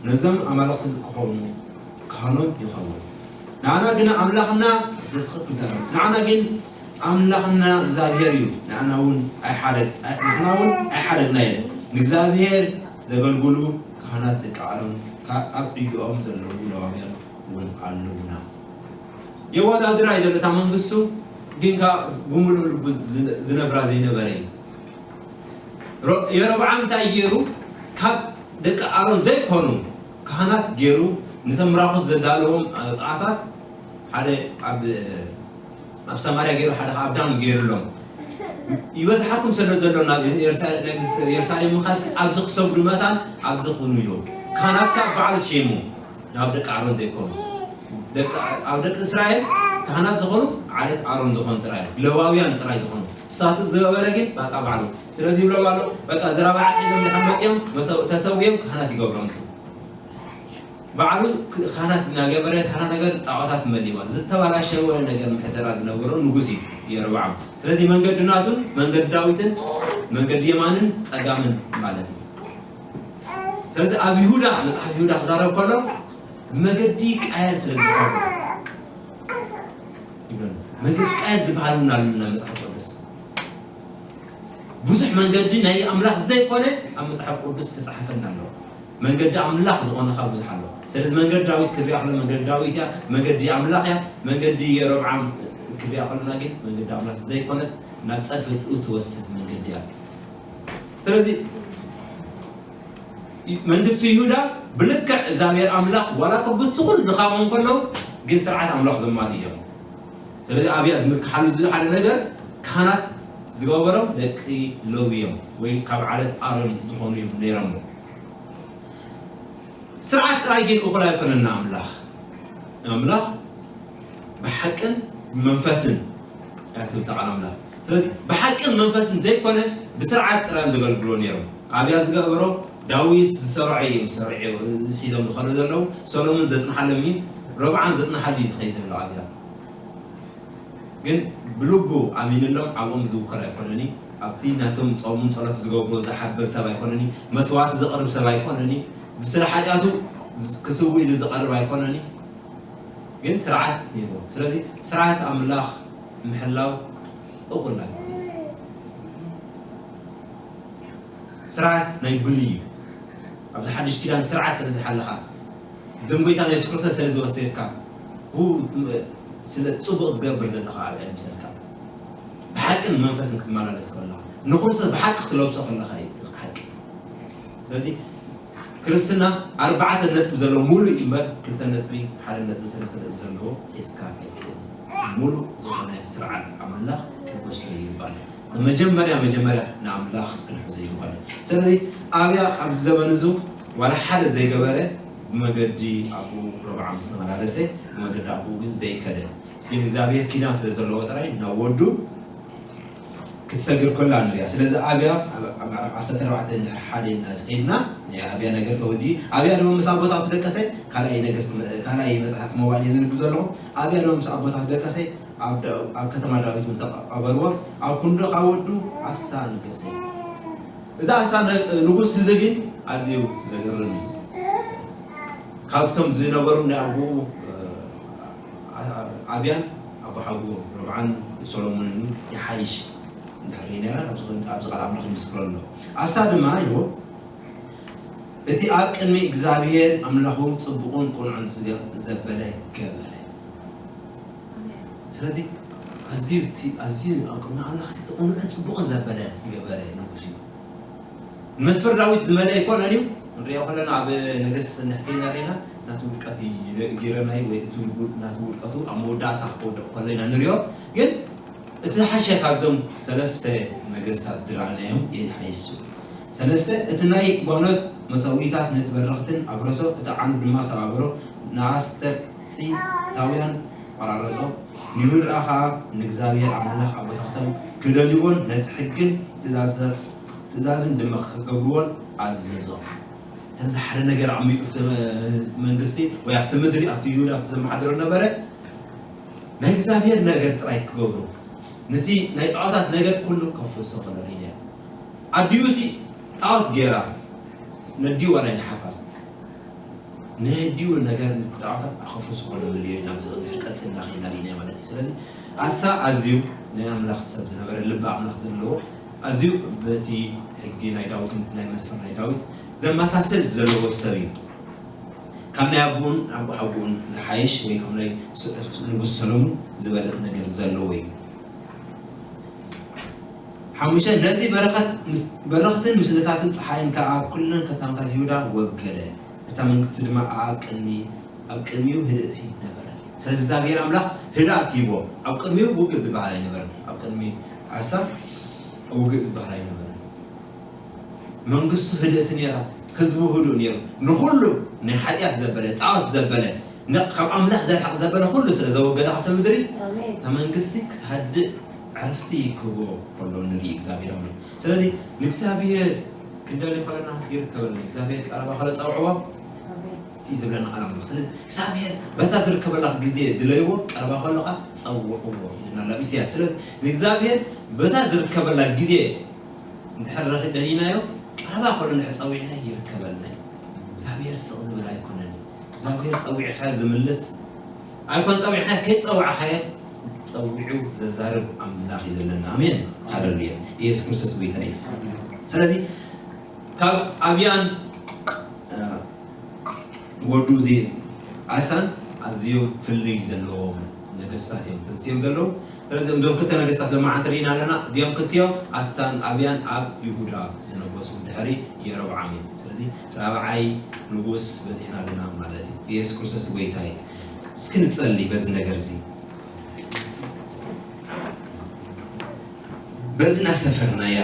ነዞም ኣማልኽቲ ክኾኑ ካህኖም ይኸውን። ንዓና ግና ኣምላኽና ዘትኽክል ተረፍ። ንዓና ግን ኣምላኽና እግዚኣብሔር እዩ። ንዓና እውን ኣይሓደግ-፣ ኣይ-፣ ንሕና እውን ኣይሓደግናዮን። ንእግዚኣብሔር ዘገልግሉ ካህናት ደቂ ኣሮን ካብ ኣብ ዕዮኦም ዘለዉ ሌዋውያን እውን ኣለዉና። የወዳድራ እዩ ዘሎ እታ መንግስቱ፣ ግን ከኣ ብምሉእ ልቡ ዝነ-፣ ዝነብራ ዘይነበረ እዩ። ሮ-፣ የሮብዓም እንታይ ገይሩ? ካብ ደቂ ኣሮን ዘይኮኑ ካህናት ገይሩ፣ ነቶም ምራኹት ዘዳለዎም ኣጣታት ሓደ ኣብ፣ ኣብ ሰማርያ ገይሩ፣ ሓደ ኣብ ዳን ገይሩሎም። ይበዝሓኩም ስለ ዘሎ ናብ የሩሳ-፣ ናብ የሩሳሌም ምኻድ ኣብዚ ክሰግዱ መታን ኣብዚ ኩኑ እዮም። ካህናት ካብ ባዕሉ ሸይሙ ናብ ደቂ ኣሮን ዘይኮኑ። ደቂ፣ ኣብ ደቂ እስራኤል ካህናት ዝኾኑ ዓሌት ኣሮን ዝኾኑ ጥራይ፣ ሌዋውያን ጥራይ ዝኾኑ። እሳቱ ዝገበረ ግን በቃ ባዕሉ። ስለዚ ይብሎም ኣሎ፣ በቃ ዝራብዓ ሒዞም ድሓር መጺኦም መሰው-፣ ተሰውዮም ካህናት ይገብሮም እሱ። ባዕሉ ክ-፣ ካህናት እናገበረ፣ ካህና ነገር ጣዖታት መሊዋ፣ ዝተበላሸወ ነገር ምሕደራ ዝነበሮ ንጉስ እዩ የሮብዓም። ስለዚ መንገዲ ናቱን መንገዲ ዳዊትን መንገዲ የማንን ጸጋምን ማለት እዩ። ስለዚ ኣብ ይሁዳ፣ መጽሓፍ ይሁዳ ክዛረብ ከሎ መገዲ ቃየል ስለ ዝበሃል ይብለና። መገዲ ቃየል ዝበሃል እውን ኣለና መጽሓፍ ቅዱስ። ብዙሕ መንገዲ ናይ ኣምላኽ ዘይኮነ ኣብ መጽሓፍ ቅዱስ ዝተጻሕፈና ኣሎ። መንገዲ ኣምላኽ ዝኾነ ካብ ብዙሕ ኣሎ። ስለዚ መንገዲ ዳዊት ክርያ ከሎ መንገዲ ዳዊት እያ፣ መንገዲ ኣምላኽ እያ። መንገዲ የሮብዓም ክርያ ከሎና ግን መንገዲ ኣምላኽ ዘይኮነት ናብ ጸድፊ ትወስድ መንገዲ እያ። ስለዚ መንግስቲ ይሁዳ ብልክዕ እግዚኣብሔር ኣምላኽ ዋላ እኮ ብዝቲ ኩሉ ድኻሞም ከለዉ ግን ስርዓት ኣምላኽ ዘማልኡ እዮም። ስለዚ ኣብያ ዝምክሓሉ ዝሉ ሓደ ነገር ካህናት ዝገበሮም ደቂ ሎዊ እዮም፣ ወይ ካብ ዓለት ኣሮን ዝኾኑ እዮም ነይሮም። ስርዓት ጥራይ ግን እኹል ኣይኮነን ንኣምላኽ። ንኣምላኽ ብሓቅን ብመንፈስን እያ ትብል እታ ቃል ኣምላኽ። ስለዚ ብሓቅን መንፈስን ዘይኮነ ብስርዓት ጥራይ እዮም ዘገልግልዎ ነይሮም። ኣብያ ዝገብሮ ዳዊት ዝሰርዖ እዮም ዝሰርዑ ሒዞም ዝኸዱ ዘለዉ። ሰሎሞን ዘጽንሓሎም እዩ። ረብዓም ዘጽንሓሉ እዩ ዝኸይድ ዘሎ ኣብያ። ግን ብልቡ ኣሚንሎም ኣብኦም ዝውከል ኣይኮነኒ። ኣብቲ ናቶም ጾሙን ጸሎት ዝገብሮ ዝሓብር ሰብ ኣይኮነኒ። መስዋዕቲ ዘቕርብ ሰብ ኣይኮነኒ። ብስለ ሓጢኣቱ ክስው ኢሉ ዝቐርብ ኣይኮነኒ። ግን ስርዓት ነይርዎ። ስለዚ ስርዓት ኣምላኽ ምሕላው እኹል ኣይኮነን። ስርዓት ናይ ብሉይ እዩ። ኣብዚ ሓድሽ ኪዳን ስርዓት ስለ ዝሓለኻ፣ ደም ጎይታ ናይ የሱስ ክርስቶስ ስለ ዝወሰድካ፣ ሁ-፣ ስለ ጽቡቕ ዝገብር ዘለኻ ኣብ ምሰልካ፣ ብሓቅን መንፈስን ክትመላለስ ከለኻ፣ ንክርስቶስ ብሓቂ ክትለብሶ ከለኻ እዩ እቲ ሓቂ። ስለዚ ክርስትና ኣርባዕተ ነጥቢ ዘለዎ ሙሉእ እዩ እምበር፣ ክልተ ነጥቢ፣ ሓደ ነጥቢ፣ ሰለስተ ነጥቢ ዘለዎ ሒዝካ ኣይክእልን። ሙሉእ ዝኾነ ስርዓት ኣምላኽ ክንወስዶ ይግባእ። መጀመርያ፣ መጀመርያ ንኣምላኽ ክንሕዞ ይግባእ። ስለዚ ኣብያ ኣብዚ ዘመን እዚ ዋላ ሓደ ዘይገበረ፣ ብመገዲ ኣቦኡ ረብዓም ዝተመላለሰ፣ ብመገዲ ኣቦኡ ግን ዘይከደ፣ ግን እግዚኣብሔር ኪዳን ስለ ዘለዎ ጥራይ ናብ ወዱ ክትሰግድ ከላ ንሪኣ። ስለዚ ኣብያ ኣብ፣ ኣብ ምዕራፍ ዓሰርተ ኣርባዕተ እንድሕር ሓደ ኢልና ዝኸድና፣ ናይ ኣብያ ነገር ተወዲ። ኣብያ ድማ ምስ ኣቦታቱ ደቀሰ፣ ካልኣይ ነገስት፣ ካልኣይ መጽሓፍ መዋዕል እየ ዝንብብ ዘለኹ። ኣብያ ድማ ምስ ኣቦታቱ ደቀሰ፣ ኣብ ዳ-፣ ኣብ ከተማ ዳዊት እውን ተቐበርዎ። ኣብ ክንዱ ካብ ወዱ ኣሳ ነገሰ። እዚ ኣሳ ነ-፣ ንጉስ እዚ ግን ኣዝዩ ዘገርም እዩ። ካብቶም ዝነበሩ ናይ ኣቦኡ፣ እ፣ ኣ-፣ ኣብያን ኣቦሓጎ ረብዓን ሰሎሞንን ይሓይሽ እንድሕር ርኢናዮ፣ ኣብዚ፣ ኣብዚ ቃል ኣምላኽ ይምስክረሉ ኣሎ። ኣሳ ድማ ኢልዎ፣ እቲ ኣብ ቅድሚ እግዚኣብሔር ኣምላኹ ጽቡቕን ቅኑዕን ዝገ-፣ ዘበለ ገበረ። ስለዚ ኣዝዩ እቲ፣ ኣዝዩ ኣብ ቅድሚ ኣምላኽ እቲ ቅኑዕን ጽቡቕን ዘበለ ዝገበረ ንጉስ እዩ። መስፈር ዳዊት ዝመልአ ኣይኮነን እዩ። ንሪኦ ከለና ኣብ ነገስት እንድሕር ርኢና ርኢና ናቱ ውድቀት ይነጊረና እዩ፣ ወይ እቲ ውድ-፣ ናቱ ውድቀቱ ኣብ መወዳእታ ክወድቕ ከሎ ኢና ንሪኦ። ግን እቲ ዝሓሸ ካብዞም ሰለስተ ነገስታት ዝረኣናዮም ይሓይሽ እዩ። ሰለስተ፣ እቲ ናይ ጓኖት መሰውኢታት ነቲ በረኽትን ኣፍረሶ፣ እቲ ዓንዱ ድማ ሰባበሮ፣ ንኣስተርጢታውያን ቆራረጾ። ንይሁዳ ኸኣ ንእግዚኣብሔር ኣምላኽ ኣቦታቶም ክደልይዎን ነቲ ሕግን ትእዛዘ-፣ ትእዛዝን ድማ ክገብርዎን ኣዘዞም። ስለዚ ሓደ ነገር ኣቐሚጡ ኣብቲ መ-፣ መንግስቲ ወይ ኣብቲ ምድሪ፣ ኣብቲ ይሁዳ፣ ኣብቲ ዘመሓድሮ ነበረ፣ ናይ እግዚኣብሔር ነገር ጥራይ ክገብሩ፣ ነቲ ናይ ጣዖታት ነገር ኩሉ ከፍርሶ ከሎ ርኢናዮ። ኣዲኡሲ ጣዖት ገይራ ነዲኡ ዋላ ይንሓፋ። ነዲኡ ነገር ነቲ ጣዖታት ኣኸፍርሶ ከሎ ንርእዮ ኢና። ኣብዚ እንድሕር ቀጺልና ኸይድና ርኢናዮ ማለት እዩ። ስለዚ ኣሳ ኣዝዩ ናይ ኣምላኽ ሰብ ዝነበረ፣ ልቢ ኣምላኽ ዘለዎ፣ ኣዝዩ በቲ ሕጊ ናይ ዳዊት፣ ነቲ ናይ መስፈር ናይ ዳዊት ዘመሳስል ዘለዎ ሰብ እዩ። ካብ ናይ ኣቦኡን ኣቦሓጎኡን ዝሓይሽ ወይ ካብ ናይ ስ-፣ ንጉስ ሰሎሞን ዝበልጽ ነገር ዘለዎ እዩ። ሓሙሽተ፣ ነቲ በረኸት ምስ-፣ በረኽትን ምስልታትን ጸሓይን ከኣ ኣብ ኩለን ከተማታት ይሁዳ ወገደ። እታ መንግስቲ ድማ ኣብ ቅድሚ-፣ ኣብ ቅድሚኡ ህድእቲ ነበረት። ስለዚ እግዚኣብሔር ኣምላኽ ህድኣት ሂቦ። ኣብ ቅድሚኡ ውግእ ዝበሃል ኣይነበረን። ኣብ ቅድሚ ኣሳ ውግእ ዝበሃል ኣይነበረን። መንግስቱ ህድእቲ ነይራ፣ ህዝቡ ህዱእ ነይሩ። ንኹሉ ናይ ሓጢኣት ዘበለ፣ ጣዖት ዘበለ፣ ን-፣ ካብ ኣምላኽ ዘርሕቕ ዘበለ ኩሉ ስለ ዘወገደ ካብቲ ምድሪ፣ ኣሜን። እታ መንግስቲ ክትሃድእ ዕረፍቲ ክህቦ ከሎ ንርኢ እግዚኣብሔር ኣምላኽ። ስለዚ ንእግዚኣብሔር ክንደሊ ከለና ይርከበልና። እግዚኣብሔር ቀረባ ከሎ ጸውዕዎ ኣሜን። እዩ ዝብለና ቃል ኣምላኽ። ስለዚ እግዚኣብሔር በታ ዝርከበላ ግዜ ድለይዎ፣ ቀረባ ከሎ ኸኣ ጸውዕዎ ኢልና ናብ ኢሳያስ። ስለዚ ንእግዚኣብሔር በታ ዝርከበላ ግዜ እንድሕር ረኺ-፣ ደሊናዮ፣ ቀረባ ከሎ እንድሕር ጸዊዕናዮ ይርከበልና እዩ። እግዚኣብሔር ስቕ ዝብል ኣይኮነን። እግዚኣብሔር ጸዊዕካዮ ዝምልስ ኣይኮን፣ ጸዊዕካዮ ከይጸዋዕካዮ ጸዊዑ ዘዛርብ ኣምላኽ እዩ ዘለና። ኣሜን። ሃሌሉያ። ኢየሱስ ክርስቶስ ጎይታ እዩ። ስለዚ ካብ ኣብያን፣ እ፣ ወዱ እዚ ኣሳን ኣዝዮም ፍልይ ዘለዎም ነገስታት እዮም ተንስዮም ዘለዉ። ስለዚ እዞም ክልተ ነገስታት ሎማዓንቲ ርኢና ኣለና። እዚኦም ክልቲኦም ኣሳን ኣብያን ኣብ ይሁዳ ዝነገሱ ድሕሪ የሮብዓም እዮም። ስለዚ ራብዓይ ንጉስ በጺሕና ኣለና ማለት እዩ። ኢየሱስ ክርስቶስ ጎይታ እዩ። እስኪ ንጸሊ በዚ ነገር እዚ። በዚ እናሰፈርናያ